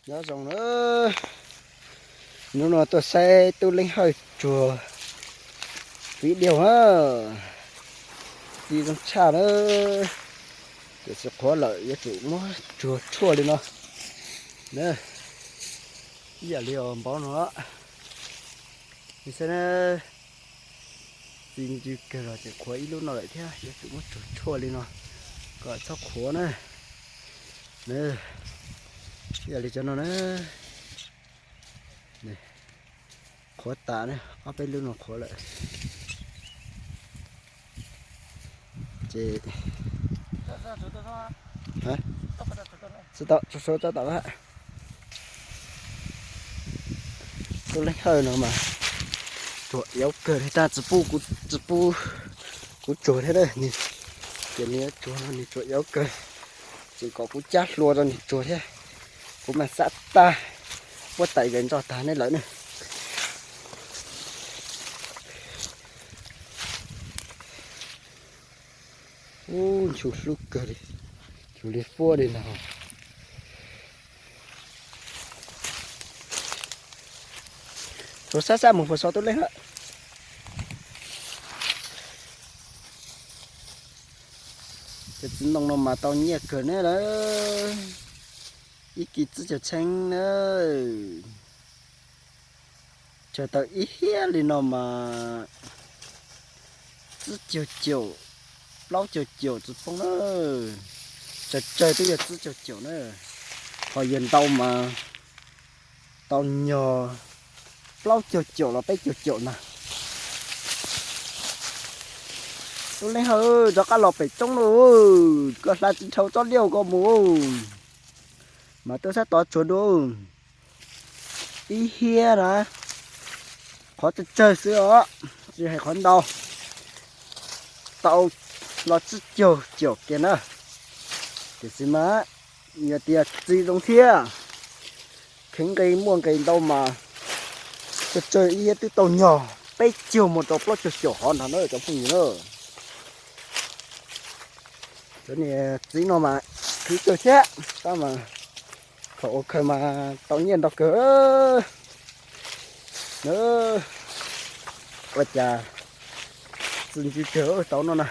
Nyob zoo na, hnub no tuaj saib Tub Leej Hawj tsuag video na, txi zoo tshaj na. Tiam sis qhuav lawm yuav tsum muab tsuag tshuaj li no na, ib yam li os npaum no. Saib na, txi ncw kawg los tseem qhuav ib lub no lawm thiab, yuav tsum muab tsuag tshuaj li no kom txhob qhuav na. Ib yam li cov no na, qhuav tas na, ob peb lub no qhuav lawm. Ces tau, tau, tau, tau, Tub Leej Hawj no mas tsuag iauv kawg li, tab tsis pub, tsis pub kuv tsuag thiab na. Ces nws tsuag no nws tsuag iauv kawg, tseem kom kuv cab hlua rau nws tsuag thiab. Kuv mas xav tag, puab tais zais nroj tag neb lawm ne. Ub, nchu hlub kawg li, nchu li fuab li no. Tsuag sab sab mus puas so Tub Leej Hawj. Cov txiv ntoo no mas tau nyiaj kawg ne lawm. Ib kis tsib caug txheeb na. Tsawg tau ib hiab li no mas tsib caug caum, plaub caug caum tsis poob na. Tsawg tsawg twb yog tsib caug caum na. Ho yawg ntau mas tau nyog plaub caug caum los peb caug caum ntag. Tub Leej Hawj, rov qab los pem roob lauj, koj hla tsis dhau tsob liaj koj mus, mas tuaj sab tod tsuag dua. Ib hiab na, qhov tsawg tsawg xwb os, tsis hais qhov ntau. Tau los tsib caug caum kiag na. Tiam sis mas yog tias txi zoo thiab, kheev nqi muaj nqis ntau mas tsawg tsawg ib hiab twb tau nyog peb caug mus rau plaub caug caum hov ntag na cov phooj ywg na. Cov niag txiv no mas khwv kawg thiab, tab mas thaum ua khaws mas tau nyiaj ntau kawg. Ua cas txi ncw kawg tau no na.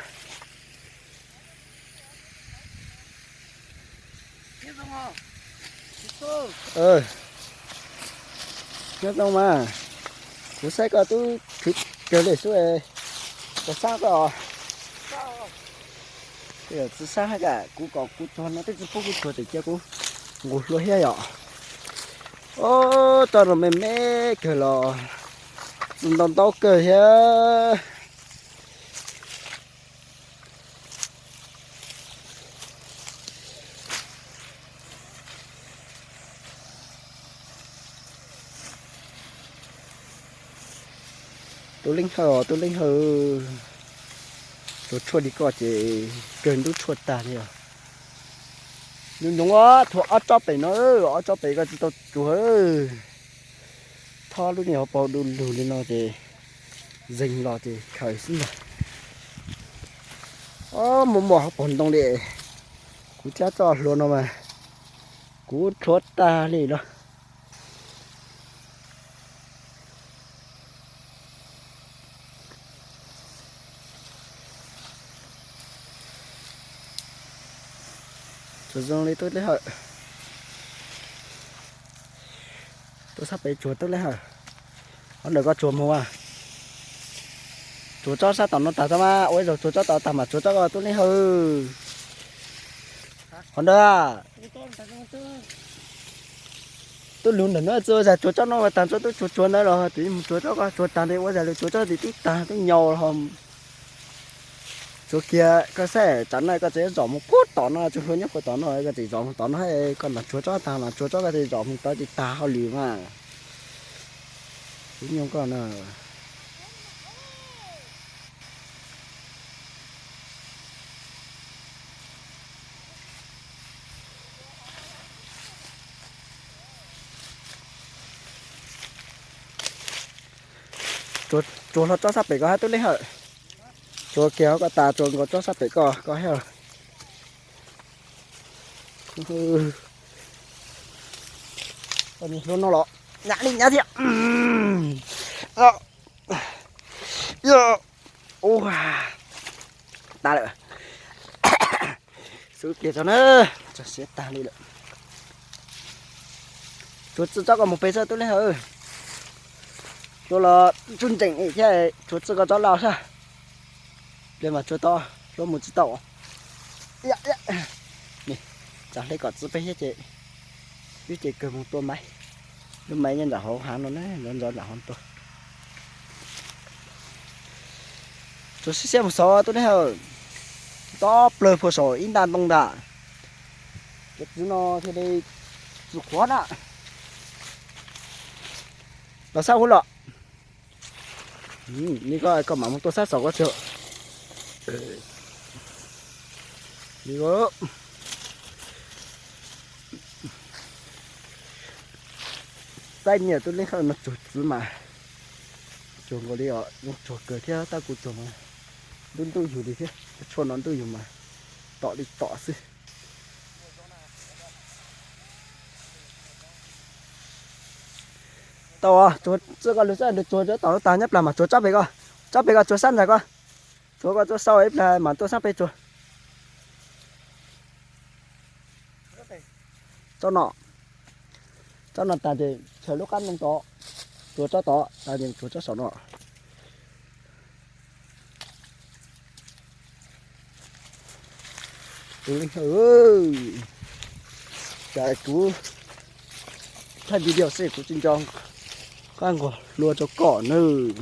Nyob zoo mas, kuv saib koj twb khwv kawg li xwb, koj sab koj. Tsis sab hab, kuv kom kuv tsuag no twb tsis pub kuv tsuag, tseem cia kuv nqus hlua thiab yom. Ob, tsob no me me kawg los txi ntau ntau kawg thiab. Tub Leej Hawj, Tub Leej Hawj, tsuag tshuaj li koj ces kawg nruab tshuaj tag li os. Nyob nyob, thuav ob tsob pem no, ob tsob pem koj tsis tau tsuag. Thob lub niag hauv paus du lug li no ces zeeg los ces khaws xwb ntag. Ob, muaj muaj hauv paus ntoo li. Kuv thiab tsob hlua no mas kuv rhuav tag li los. Tsuag zoo li Tub Leej Hawj. Tuaj sab pem tsuag Tub Leej Hawj. Qhov ntawm koj tsuag mus a. Tsuag tsob sab tom no tag tso mas, ua ib zaug tsuag tsob tod tag mas tsuag tsob koj Tub Leej Hawj. Qhov ntawd a, tub lug ntawm no txawm ua zag tsuag tsob no tag tso twb tsuag tsuag ntawd los twb mus tsuag tsob koj tsuag tag ntawd ua zag li tsuag tsob tim tib tag twb nyau los. Tsuag kiag koj saib, tsam no koj tseem zom mus puag tom no, tsuag hlua nyob puag tom no, koj tseem zom mus tom no, koj nrog tsuag tsob tag los tsuag tsob koj tseem zom mus tod tsis tag hauj lwm mas. Kuv nyuaj koj na. Tsuag hlo tsob sab pem koj hab Tub Leej Hawj. Tsuag kiag koj tas tsuag nkaus tsob sab pem koj, koj hab. Tsuag Koj niag hlua no los nyab li nyab thiab. Ua, tas lawm. Xub kiag tso na, tso siab tag li lawm. Tshuav txwj tsob koj mus pem xwb tub leej hawm. Tshuav los tsuj ntseem thiab tshuav txwj koj tsob laj xwb. Ple mas tshuav tod, tshuav mus tsis tau. Tsam hle kom txwv peb thiab ces, wb ces kawg mus tua maiv. Lub maiv nyob nram hauv hav no na, nrov nrov nram hauv tuaj. Tshuav siab siab mus xauv tub leej hawm, tob plawg puag saum ib nta ntoo ntag. Cov txwv no thiaj li txwv qhuav na. Los sab hauv los. Li koj, koj mam mus tua sab saum koj txiv. Li txaij niam tub leej hawm no tsuag txwv mas tsuag nkaus li os, zoo tsuag kawg thiab tab kuv tsuag mas ntuj ntuj yug li thiab, tshuaj no ntuj yug mas tom li tom xwb. Tau, tsuag txij koj lug xab lug tsuag tsob tom lub tag nyob plag mas tsuag tsob pem koj, tsob pem koj tsuag sab ntag koj, tsuag koj tsuag sau ib plag mas tuaj sab pem tsuag. Tsob no, tsob no tas ces chaws lub qab ntoo tod, tsuag tsob tod tas ces tsuag tsob saum no. Tus leej hawm, cas kuv thaij video xwb kuv tsis nco qab nqos hlua rau koj nawb.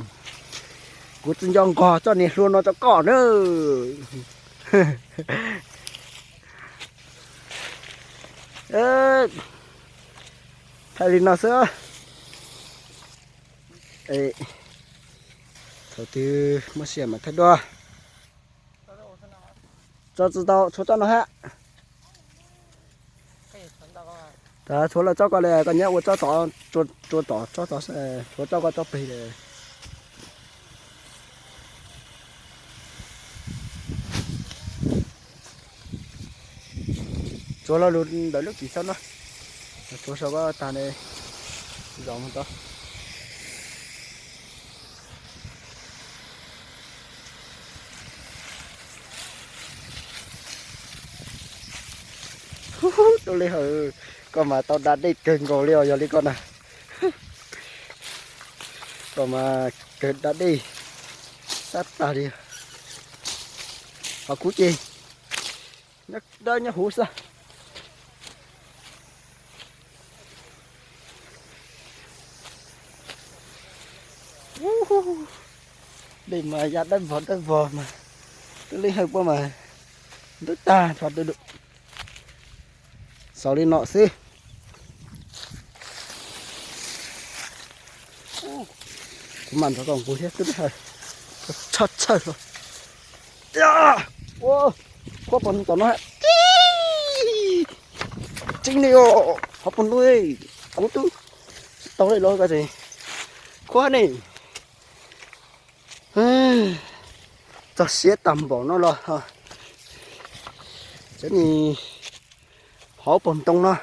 Kuv tsis nco nqos txoj niag hlua no rau koj nawb. Thaij li no xwb. Thaum twg muaj sij hawm mas thaij dua. Tso tsis tau, tshuav tsob no hab. Tshuav lawm tsob ko li, koj nyob ua tsob tod, tsuag tod tsob tod, tshuav tsob ko tsob pem li. Tsuav lo lus ntawm lub kis xab no, tsuav sau ko tag ne, zov mus tod. Tub leej hawm, koj mas tau da dej kawg nkaus li os, yog li koj na. Koj mas kawg da dej sab tag li. Ho kuv ces nyob dawb nyob huv xwb. Dej mas ya dawb vog dawb vog mas, tub leej hawm puab mas ntub tag nrho. Xaus li no xwb. Kuv mam nrog koj nqus thiab tub leej hawm, tshaj tshawj hlo. Ua, qhuab pom tom no, tseeb li os, qhuab pom no, kuv twb tsis tau li los koj tseem qhuab ne. Txog siab tag npaum no los, cov ni hauv paus ntoo no.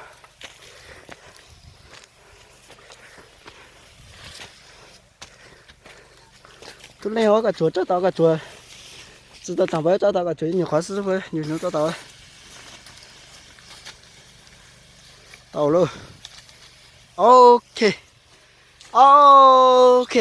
Tub leej hawm, koj tsuag tsob tod, koj tsuag tsis tau tag npaum tsob tod, koj tsuag nyuag qhov xwb, nyuag nyuag tsob tod. Tau lauj. Ok. Au.